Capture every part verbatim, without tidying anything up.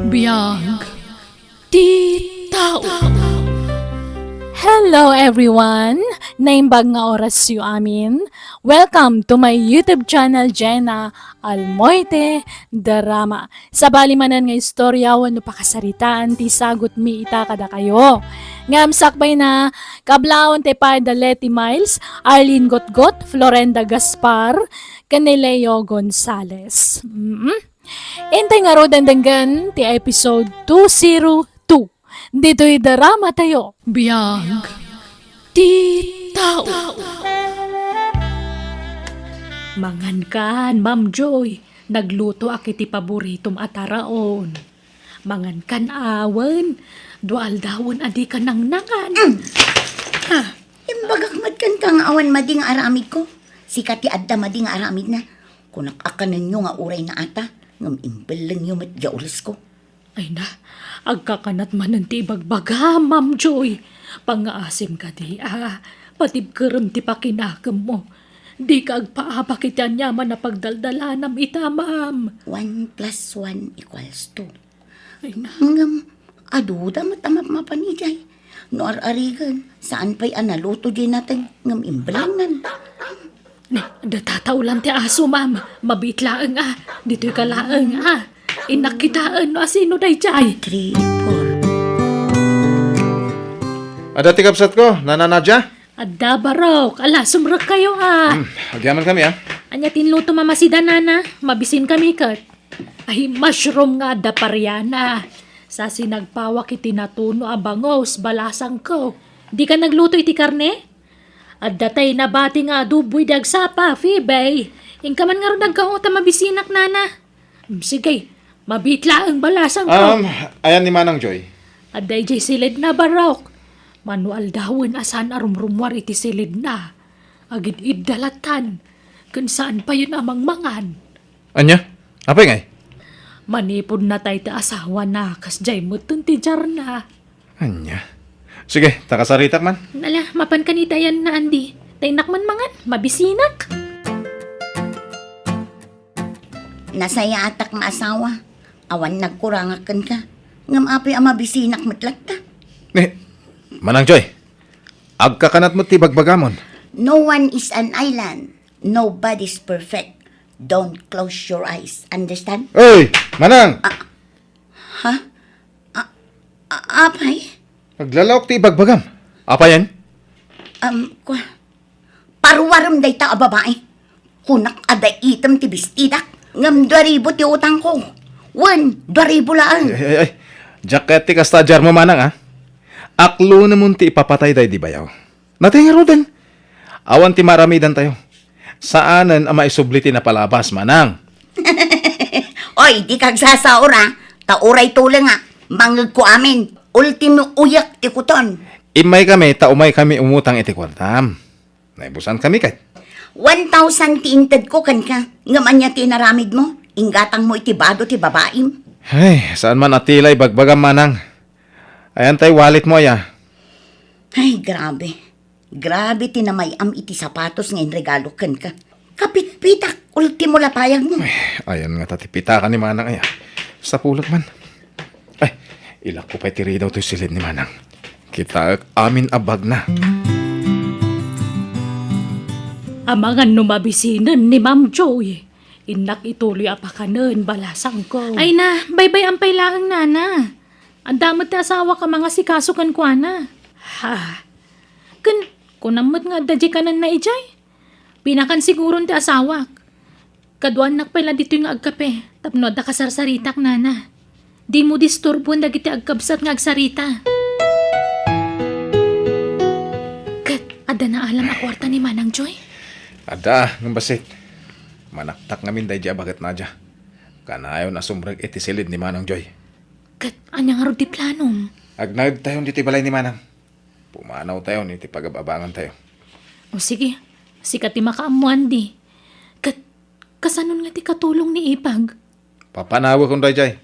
Biag ti tao. Hello everyone! Naimbag nga orasyo amin. Welcome to my YouTube channel, Jenna Almoite Drama. Sabali manen nga istorya wenno pakasaritaan ti isagutmi ita kadakayo. Ngem sakbay na, kablaawentayo pay da Leti Miles, Arlene Gotgot, Florenda Gaspar, ken ni Leo Gonzales. Mm. Intay ngaruden denggen ti episode two zero two. Ditoy drama tayo. Biag ti tao. Mangankan, Ma'am Joy. Naglutoak iti paboritom a taraon. Mangankan awan, dua aldawen a dika nangnangan. Mm. Ha? Imbagak met kenka nga awan madi nga aramidko. Sika ti adda madi nga aramidna. Kunak a kanenyo nga uray naata, ngem imbellengyo met diay ulesko. Ay na, agkakanat manen ti ibagbagam, Ma'am Joy. Pangngaasim kadi a patibkerem ti pakinakemmo. Dika agpaabak iti aniaman a pagdaldalanam ita, ma'am. One plus one equals two. Ay na. Ngem, aduda met a mapmapan idiay. No ar-arigen, saan pay a naluto diay nateng, ngem imbellengnan. Ne, adda tataolan ti aso, ma'am. Mabiit laeng a. Ditoyka laeng a. Innak kitaen no asino daydiay. Three, four. Adda ti kabsatko, Nana Nadia? Adda, Barok. Ala, sumrekkayo a. Hmm, agyamankami a. Ania ti inlutom a masida, Nana? Mabisinkami ket. Ay, mushroom nga adda pariana. Sa sinagpawak iti natuno a bangus, balasangko. Dika nagluto iti karne? Adda tay nabati nga adobo idi agsapa, Phoebe. Inka man ngarud agkao ta mabisinak, Nana. Mm, sige, mabiit laeng, balasangko. Um, ayan ni Manang Joy? Adda idiay silidna, Barok. Mano aldawen a saan a rumrumuar iti silidna. Agid-idda latan. Ken saan payen a mangmangan. Ania? Apay ngay? Manipud natay ti asawana, kasdiay metten ti diarna. Ania? Sige, ta kasaritak man. Ala, mapanka ita ayanna, Andy. Ta innak man mangan, mabisinak. Nasayaatak nga asawa. Awan nagkurangak kenka. Ngem apay a mabisinak met latta? Eh, Manang Joy, agkakanat met ti bagbagamon. No one is an island. Nobody's perfect. Don't close your eyes. Understand? Oy, Manang! Ah, ha? Ah, ah, apay? Naglalaok ti ibagbagam. Apayen? Um, kwa-, paruarem dayta a babai. Kunak a daitem ti bestidak. Ngem dua ribu ti utangko. Wen, dua ribu laeng. Ay, ay, ay. Diak kayat ti kasta a diarmo, Manang, a. Aklonemon ti ipapatay daydi bayaw. Natay ngaruden. Awan ti maaramidantayo. Saanen a maisubli ti napalabas, Manang. Oy, dika agsasaur a. Ta uray tuleng a. Mangngegko amin. Ultimo uyak ti kuton. Immaykami ta umaykami umutang iti kuartam. Naibusankami ket. One thousand ti intedko kenka. Ngem ania ti inaramidmo? Inggatangmo iti bado ti babaim. Ay, saan man a tila ibagbagam, Manang. Ayan tay walletmo aya. Ay, grabe. Grabe ti namay-am iti sapatos nga inregalo kenka. Kapitpitak, ultimo la payagmo. Ay, ayan ngata ti pitaka ni Manang aya. Sapulek man. Ay, ilakko pay ti ridaw toy silid ni Manang. Kitaek amin a bagna. Amangan no mabisinen ni Ma'am Joy. Innak ituloy a pakanen, balasangko. Ay na, baybay-am pay laeng, Nana. Adda met ti asawak a mangasikaso kenkuana. Ha? Ken, kunam met nga adda diay kanenna idiay? Pinakan siguron ti asawak. Kaduaennak pay la ditoy nga agkape, tapno adda kasarsaritak, Nana. Dimo disturboen dagiti agkabsat nga agsarita. Ket, adda naalam a kuarta ni Manang Joy? Adda, ngem bassit. Manaktak ngamin daydi a baket, Nadia. Kanayon a sumrek iti silid ni Manang Joy. Ket, ania ngarud ti planom? Agnaedtayon ditoy balay ni Manang. Pumanawtayon iti pagab-abangantayo. O sige, sika ti makaammo, Andy. Ket, kasanon nga ti katulong ni Ipag? Papanawekon daydiay.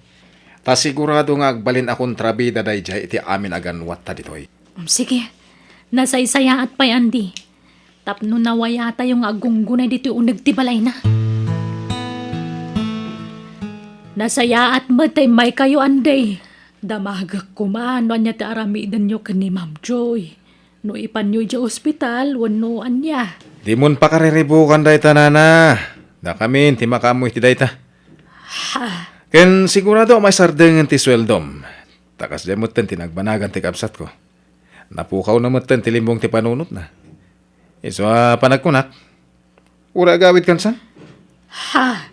Ta sigurado nga agbalin a kontrabida daydiay iti amin a ganwatta ditoy. Um, sige. Nasaysayaat pay, Andy. Tapno nawayatayo nga aggunggunay ditoy uneg ti balayna. Nasayaat met ta immaykayo, Andy. Damagek koma no ania ti aramidenyo ken ni Ma'am Joy. No ipanyo idiay ospital wenno ania. Dimon pakariribukan dayta, nana. Dakamin ti makaammo iti dayta. Ha? Ken sigurado a maisardengen ti sueldom. Ta kasdiay metten ti nagbanagan ti kabsatko. Napukawna metten ti limbong ti panunotna. Isu a panagkunak, uray agawidkan san? Ha?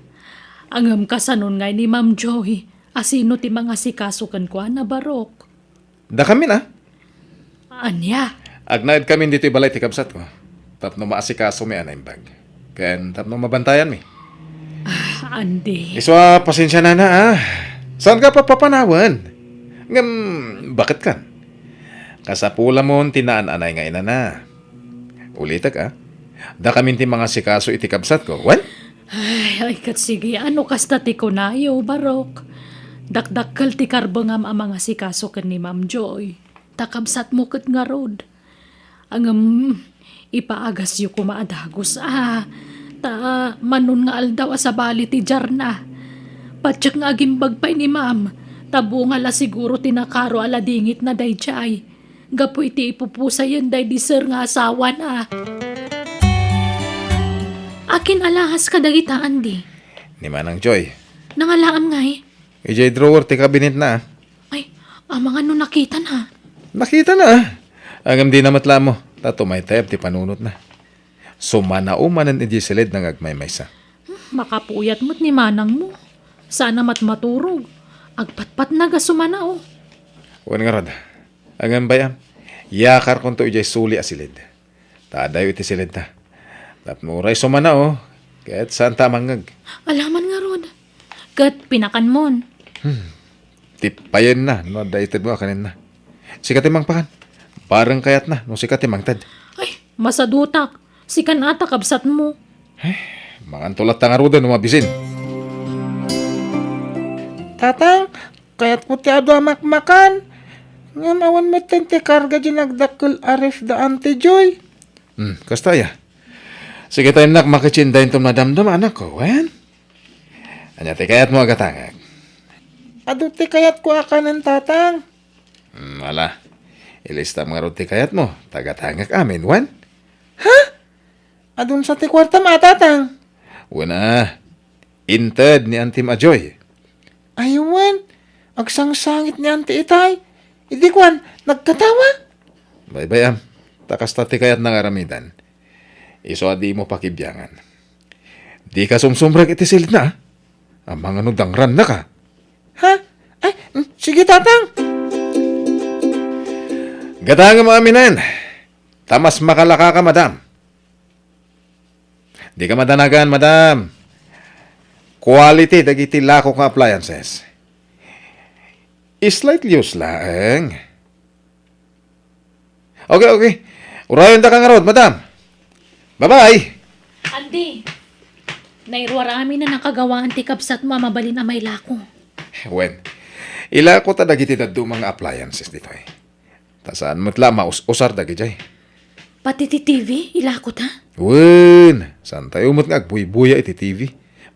Ngem kasanon ngay ni Ma'am Joy? A sino ti mangasikaso kenkuana, Barok? Dakamin a. Ania? Agnaedkamin ditoy balay ti kabsatko. Tapno maasikasomi a naimbag. Ken tapno mabantayanmi. Ah, Andy. Isu a, pasensia, nana, a. Saanka papapanawen? Ngem, baket kan? Kasapulamon ti naan-anay nga inana. Ulitek, a. Dakamin ti mangasikaso iti kabsatko. Wen? Ay, ay, ket sige, a no kasta ti kunayo, Barok. Dakdakkel ti karbengam a mangasikaso ken ni Ma'am Joy. Ta kabsatmo ket ngarud. Ngem, ipaagasyo koma a dagus a. Ta manon nga aldaw a sabali ti diarna. Patiek nga agimbag pay ni Ma'am. Ta bunga la siguro ti nakaro a ladingitna daydiay. Gapu iti ipupusayen daydi ser nga asawana. Akin alahas kadagita, Andy? Ni Manang Joy. Nangalaam ngay? Idiay drawer ti kabinetna. Ay, amangan no nakitana. Nakitana. Ngem dina met la ammo, ta tumaytayab ti panunotna. Sumanao manen idiay siledna nga agmaymaysa. Hmm, makapuyat met ni manangmo. Saan a matmaturog. Agpatpatnag a sumanao. Wen ngarud. Ngem bay-am, yakarkonto idiay suli a siled. Ta adayo iti siledta. Tapno uray sumanao, ket saanta a mangngeg. Alaman ngarud. Ket pinakanmon. Hmm. Tippayenna no adda itedmo a kanenna. Sika ti mangpakan. Bareng kayatna no sika ti mangted. Ay, masadutak. Sikan a ta kabsatmo. Eh, manganto latta ngaruden no mabisin. Tatang, kayatko ti adu a makmakan. Ngem awan metten ti karga diay nagdakkel a ref da Auntie Joy. Hmm, kasta aya. Sige ta, innak, maketsin dayton madamdama, anakko, wen? Ania ti kayatmo a gatangek? Adu ti kayatko a kanen, Tatang. Hmm, ala. Ilistam ngarud ti kayatmo, ta gatangek amin, wen? Ha? Adun sa ti kuartam a, Tatang? Wen a, inted ni Antim a Joy. Ay wen, agsangsangit ni Anti itay. Idi kuan, nagkatawa. Baybay-am, ta kasta ti kayatna nga aramiden. Isu a dimo pakibiangan. Dika sumsumrek iti siledna, a. Amangan no dangrannaka. Ha? Ay, mm, sige, Tatang. Gatangem aminen, ta mas makalakaka, madam. Dika madanagan, madam. Quality dagiti lakok nga appliances. Slightly used laeng. Okay, okay. Urayendaka ngarud, madam. Bye-bye. Andy, nairuar amin a nakagawaan ti kabsatmo a mabalin a mailako. Wen, ilako ta dagiti dadduma nga appliances ditoy. Ta saan met la maus-usar dagidiay. Pati ti T V, ilako ta? Wen, saantayo met nga agbuybuya iti T V.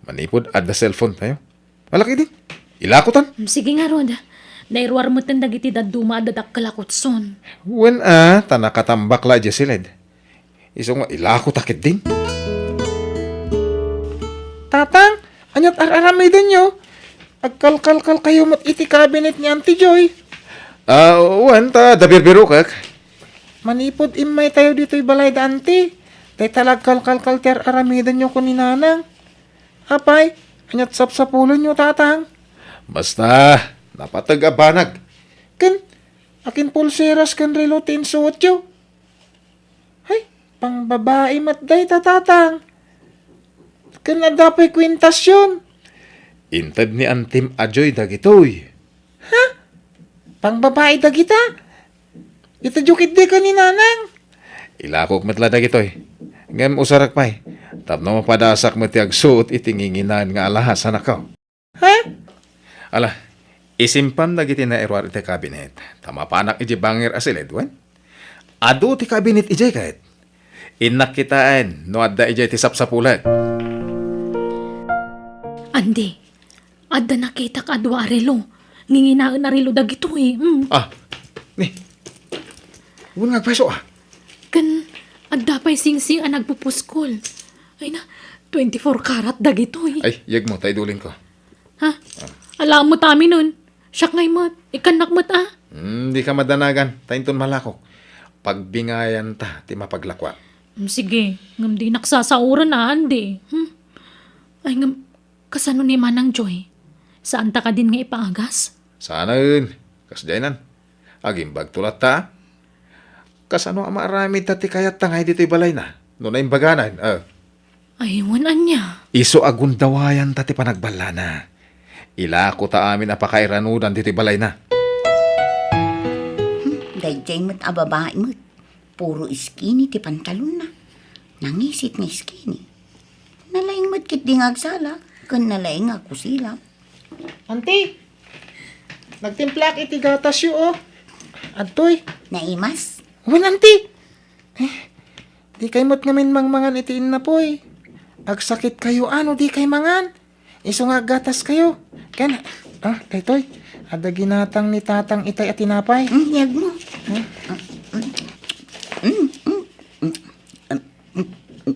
Manipud adda cellphone tayo. Alak idi. Ilakotan. Mm, sige ngarud. Nairuar metten dagiti dadduma a dadakkel a kutson. Wen a, ta nakatambak la idiay siled. Isu nga ilakotak ketdin. Tatang, aniat ar-aramidenyo? Agkalkalkalkayo met iti kabinet ni Auntie Joy. Ah, wen, ta adda birbirokek. Manipud immaytayo ditoy balay da Auntie, dayta la agkalkalkal ti ar-aramidenyo ken ni Nanang. Apay, aniat sapsapulenyo, Tatang? Basta, napateg a banag. Ken, akin pulseras ken relo ti insuotyo? Hay, pangbabai met dayta, Tatang. Ken adda pay kuintasyon. Inted ni Antim a Joy dagitoy. Ha? Pangbabai dagita? Itedyo ketdi ken ni Nanang. Ilakok met la dagitoy. Ngem usarek pay, tapno mapadasak met ti agsuot iti nginginaen nga alahas, anakko. Ha? Ala, isimpam dagiti nairuar iti kabinet, ta mapanak idiay bangir a siled, wen? Adu ti kabinet idiay ket. Innak kitaen no adda idiay ti sapsapulek. Andy, Adda nakitak a dua a relo. Nginginaen a relo dagitoy. Mm. Ah, ni. Wen nga agpayso, ah. Ken adda pay singsing a nagpupuskol. Ay na, twenty-four karat dagitoy. Ay, yegmo, ta idulingko. Ha? Alam mo taminen. Siak ngay met, ikkannak met, ah. Hmm, di ka madanagan, ta inton malakok, pagbingayanta ti mapaglakuak. Hmm, sige, ngem dinak sasaoren, ah, andi. Hmm? Ay, ngem, kasano ni Manang Joy? Saanta kadin nga ipaagas? Saanen, kasdiaynan. Agimbagto latta. Kasano a maaramidta ti kayatta ngay ditoy balayna, no naimbaganan, ah? Ay, wen ania? Isu a gundawayanta ti panagballana. Ilakota amin a pakairanudan ditoy balayna. Hmm, daydiay met a babai met. Puro skinny ti pantalonna. Nangisit nga skinny. Nalaing met ketdi nga agsala, ken nalaing nga kusilap. Auntie, nagtimplaak iti gatasyo, oh. Adtoy. Naimas? Wen, auntie. Eh, di kay met ngamin mangmangan iti innapoy. Agsakit kayo, ano, di kay mangan. Isu nga aggatas kayo. Ken, ah, daytoy. Adda ginatang ni tatang itay a tinapay. Mm, yag mo. Hmm? Mm, mm, mm, mm, mm, mm.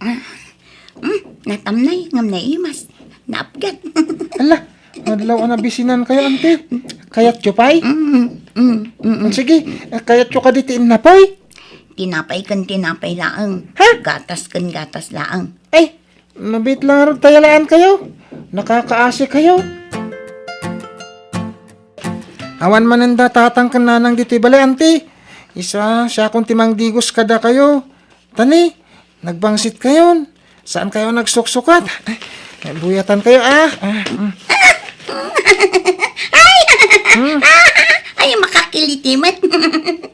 Ah, mm, natamnay, ngem naimas. Naapgan. Ala, madlaw a nabisinan kayo, ante. Kayatyo pay? Mm, mm, mm, mm. Sige, kayatyo kadi ti innapoy? Tinapay ken tinapay laeng. Ha? Gatas ken gatas laeng. Ay, nabit lang ron tayalaan kayo. Nakakaasi kayo. Awan manen da tatang ken nanang ditoy balay, anti. Isa, siakon ti mangdigos kada kayo. Tani, nagbangsit kayon. Saan kayo nagsuksukat? Ay, buyatan kayo, ah. Ah, mm. Ay! Hmm? Ay, makakiliti met.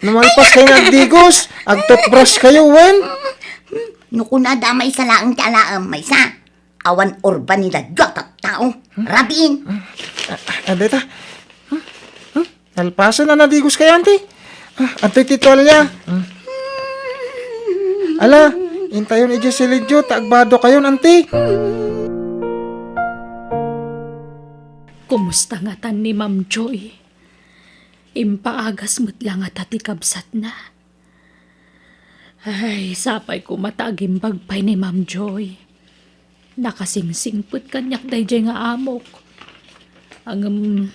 Numalpas kayo nga agdigos. Agtutbrush kayo, wen? No kuna da maysa laeng ti alaem, maysa. Awan urban ni dadua tattao. Rabiin. Ah, ah, deta. Hmm? Hmm? Nalpasen a nadigos kayo, anti? Ah, adtoy ti tualya. Hmm. Ala, intayon idiay silidyo, ta agbado kayon, anti. Kumusta ngatan ni Ma'am Joy? Impaagas met la ngata ti kabsatna? Ay, sapay koma ta agimbag pay ni Ma'am Joy. Nakasingsingpet kaniak daydiay nga amok. Ngem,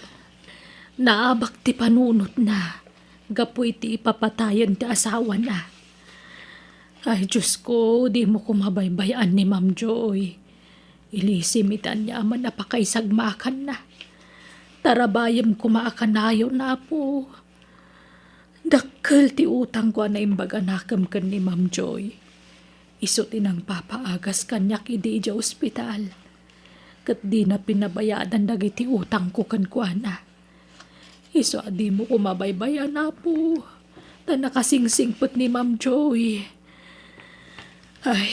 naabak ti panunotna gapu iti ipapatayen ti asawana. Ay, Diosko, dimo koma baybay-an ni Ma'am Joy. Ilisim iti aniaman a pakaisagmakanna. Tarabayem koma a kanayon, Apo. Dakkel ti utangko a naimbag a nakem ken ni Ma'am Joy. Isu ti nangpapaagas kaniak idi idiay ospital. Ket dina pinabayadan dagiti utangko kenkuana. Isu a dimo koma baybay-an, Apo. Ta nakasingsingpet ni Ma'am Joy. Ay,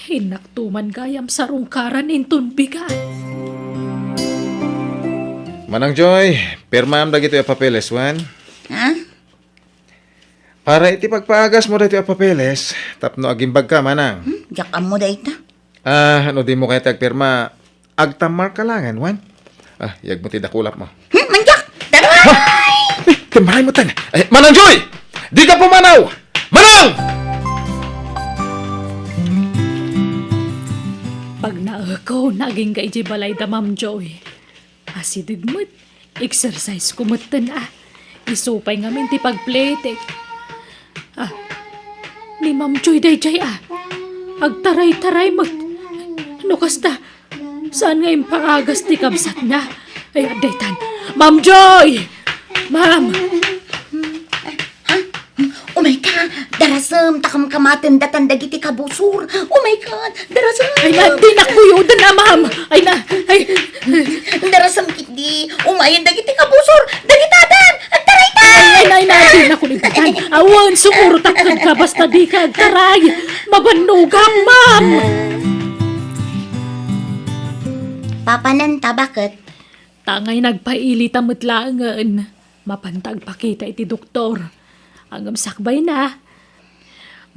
innakto man gayam sarungkaran inton bigat. Manang Joy, pirmaam dagitoy a papeles, wen? Ha? Para iti pagpaagasmo daytoy a papeles, tapno agimbagka, manang. Hmm, diak ammo dayta. Ah, no dimo kayat ti agpirma, agtammarka laengen, wen? Ah, yegmo ti dakulapmo. Hmm, mandiak! Daray! Eh, timmaray mo tan. Eh, Manang Joy! Dika pumanaw! Manang! Pagnaeko, nagingga idiay balay da Ma'am Joy. Asideg met, exercise ko metten, ah. Isu pay ngamin ti pagpletek. Ah, ni Ma'am Joy daydiay, ah. Agtaray-taray met. No kasta, saan nga impaagas ti kabsatna? Ay, adda itan. Ma'am Joy! Ma'am! Ha? Umay ka, darasem, ta kamkamaten datan dagiti kabusor. Umay ka, darasem. Ay na, dinak buyoden a, ma'am. Ay na, ay. Darasem ketdi, umayen dagiti kabusor. Dagitadan, agtaraytan. Ay, ay na, ay na, dinak ulipatan. Awan, sumurotak kenka, basta dika agtaray. Mabannogak, ma'am. Papananta, baket? Tangay nagpailita met laengen. Mapanta agpakita iti doktor. Ngem sakbayna,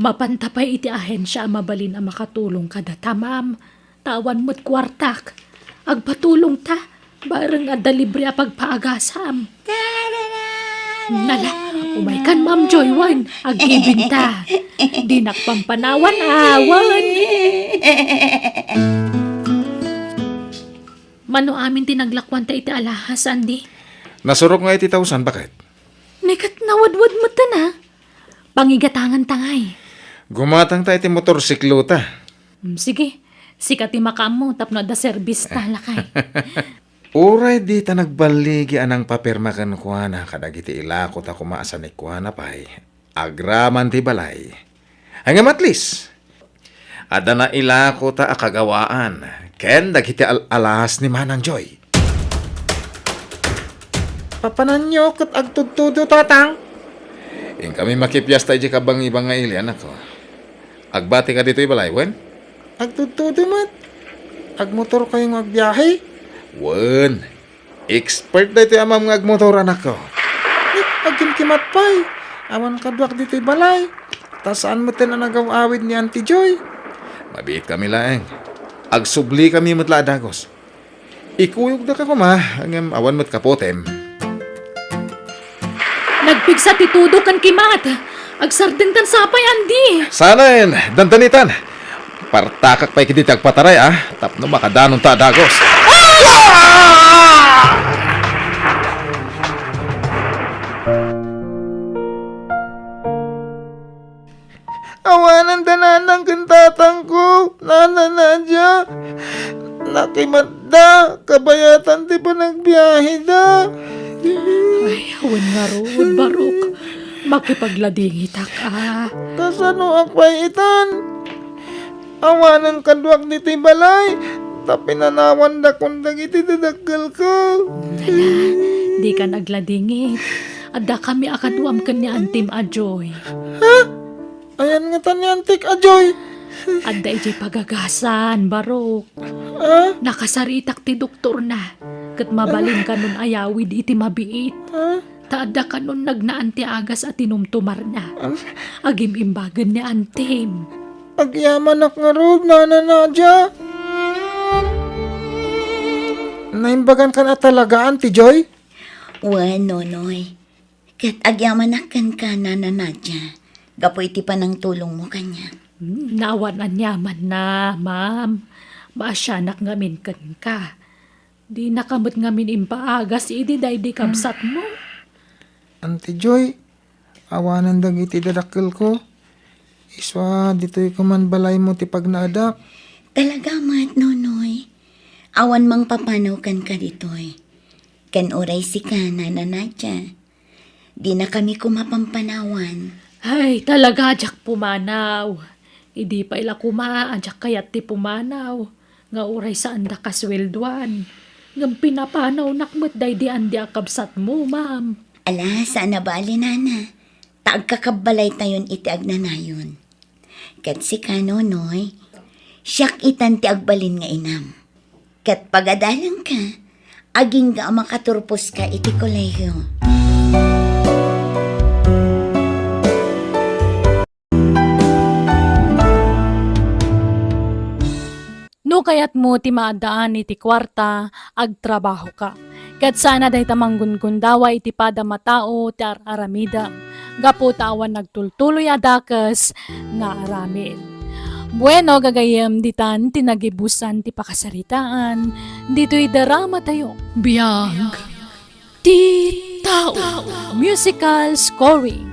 mapanta pay iti ahensia a mabalin a makatulong kadata, ma'am. Ta awan met kuartak. Agpatulongta. Bareng adda libre a pagpaagasam. Nala, umaykan, Ma'am Joy, wen, aggibinta. Dinak pampanawan, awan. Mano amin ti naglakuanta iti alahas, Andy? Nasurok nga iti tausan, baket. Ni ket nawadwad met, a. Pangigatanganta ngay. Gumatangta iti motorsiklota. Mm, sige. Sika ti makaammo tapno adda serbista, lakay. Uray dita nagballigi a nangpapirma kenkuana kadagiti ilakota koma a sanikuana pay, agraman ti balay. Ay ngem at least, adda nailakota a kagawaan ken dagiti al-, alahas ni Manang Joy. Papananyo ket agtudtudo, Tatang? Inkami makipiasta idiay kabangibangaili, anakko. Agbatika ditoy balay, wen? Agtudtudo met. Agmotorkayo nga agbiahe? Wen. Expert daytoy amam nga agmotor, anakko. Eh, agkimkimat pay. Awan kaduak ditoy balay. Ta saan metten a nagaw-awid ni Auntie Joy. Mabiitkami laeng. Agsublikami met la a dagus. Ikuyogdaka koma, ngem awan met kapotem. Nagpigsa ti tudo ken kimat. Agsardengtan sapay, Andy. Saanen, dandanitan. Partakak pay ketdi ti agpataray, a, tapno makadanonta a dagus. Awanen da nanang ken tatangko, Nana Nadia. Nakimatda, kabayatan ti panagbiaheda. Ay, awan ngarud, Barok. Makipagladingitak, a. Kasanoak pay itan? Awanen kaduak ditoy balay, ta pinanawandakon dagiti dadakkelko. Nala, dikan agladingit. Addakami a kaduam ken ni Antim a Joy. Ha? Ayan ngata ni Antik a Joy? Adda idiay pagagasan, Barok. Ah? Nakasaritak ti doktorna, ket mabalin kanon ayawid iti mabiit. Ah? Ta adda kanon nagnaan ti agas a tinumtumarna. Ah? Agim-imbagen ni Antim. Agyamanak ngarud, Nana Nadia. Naimbagankan a talagaan ti Joy? Wen, Nonoy. Ket agyamanak kenka, Nana Nadia, gapu iti panangtulongmo kaniak. Hmm, awan aniamanna, ma'am. Maasianak ngamin kenka. Dinaka met ngamin impaagas idi daydi kabsatmo. Auntie Joy, awanen dagiti dadakkelko. Isua, ditoy koman balaymo ti pagnaedak. Talaga met, Nonoy. Awan mangpapanaw kenka ditoy. Ken uray sika, Nana Nadia. Dinakami koma pampanawan. Ay, talaga, diak pumanaw. Idi pay la koma a diak kayat ti pumanaw, nga uray saanda kasueldoan. Ngem pinapanawnak met daydi andi a kabsatmo, ma'am. Ala, saan a bale, Nana. Ta agkakabbalaytayon iti agnanayon. Ket sika, Nonoy, siak itan ti agbalin nga inam. Ket pagadalangka, agingga a makaturposka iti kolehiyo. No kayatmo ti maaddaan iti kuarta, agtrabahoka. Ket saan a dayta manggungundawa iti padam a tao ti ar-aramidem, gapu ta awan nagtultuloy a dakes nga aramid. Bueno, gagayyem, ditan ti nagibusan ti pakasaritaan ditoy dramatayo. Biag ti tao. Musical scoring,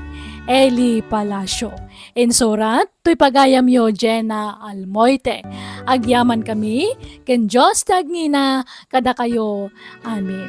Eli Palacio. Insurat, toy pagayamyo, Jenna Almoite. Agyaman kami, ken Dios ti agngina kadakayo. Amen.